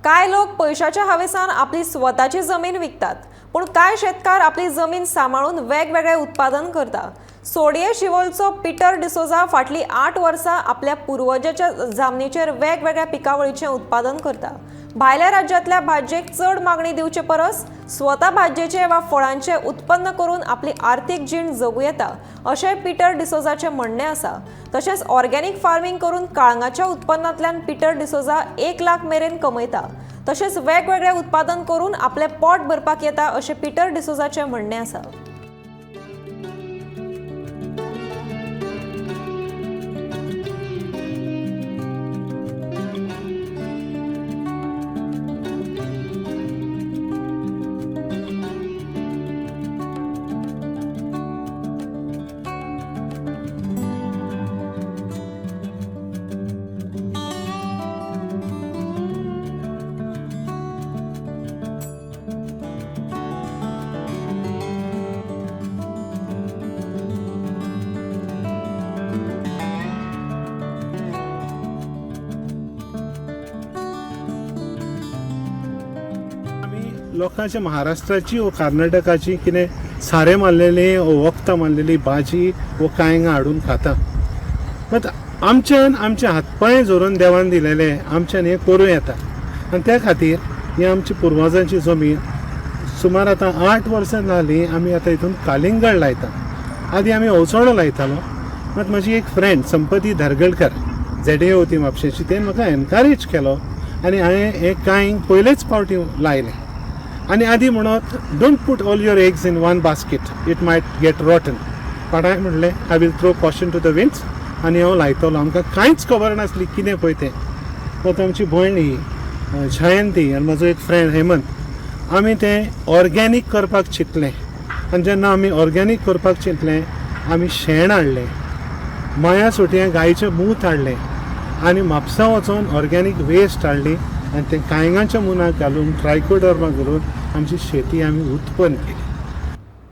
कांय लोक पयशाच्या हावेसान आपली स्वताची जमीन विकतात, पूण कांय शेतकार आपली जमीन सांबाळून वेगवेगळे उत्पादन करता. सोडये शिवोलचो पिटर डिसोजा फाटलीं 8 वर्सां आपल्या पुर्वजाच्या जमनीचेर वेगवेगळ्या पिकावळीचें उत्पादन करता. भायल्या राज्यांतल्या भाजयेक चड मागणी दिवचे परस स्वता भाजयेचे वा फळांचे उत्पन्न करून आपली आर्थीक जीण जगू येता अशें पिटर डिसोजाचें म्हणणें आसा. तशेंच ऑर्गेनीक फार्मींग करून काळंगाच्या उत्पन्नांतल्यान पिटर डिसोजा 1 लाख मेरेन कमयता. तशेंच वेगवेगळे उत्पादन करून आपलें पोट भरपाक येता अशें पिटर डिसोजाचें म्हणणें आसा. आमी लोकांच्या महाराष्ट्राची वो कर्नाटकाची कितें सारें मारलेली वो वखदां मारलेली भाजी वो कांयगां हाडून खाता. बट आमच्यान आमचे हातपांय झरोवन देवान दिलेले आमच्यान हें करूं येता. आनी त्या खातीर ही आमची पुर्वजांची जमीन सुमार आतां 8 वर्सां जालीं आमी आतां हितून कालिंगड लायता. आदी आमी अवचणो लायतालो. मात म्हजी एक फ्रेंड संपती धारगळकर झेडे होती म्हापशेची, तेणें म्हाका एनकरेज केलो आनी हांवें हें कांय पयलेच फावटी लायलें. आनी आदी म्हणत don't put all your eggs in one basket, it might get rotten. But हांवें म्हणलें I will throw caution to the winds आनी हांव लायतलो. आमकां कांयच खबर नासली कितें पळय तें. मात आमची भयण ही जयंती आनी म्हजो एक फ्रेंड हेमंत, आमी तें ऑर्गेनीक करपाक चिंतलें. आनी जेन्ना आमी ऑर्गेनीक करपाक चिंतलें, आमी शेण हाडलें, माया सुटयां गायचें मूत हाडलें आनी म्हापसा वचोन ऑर्गेनीक वेस्ट हाडली आनी तें कांयगांच्या मुनाक घालून ट्रायकोडर्मा घालून आमची शेती आमी उत्पन्न केली.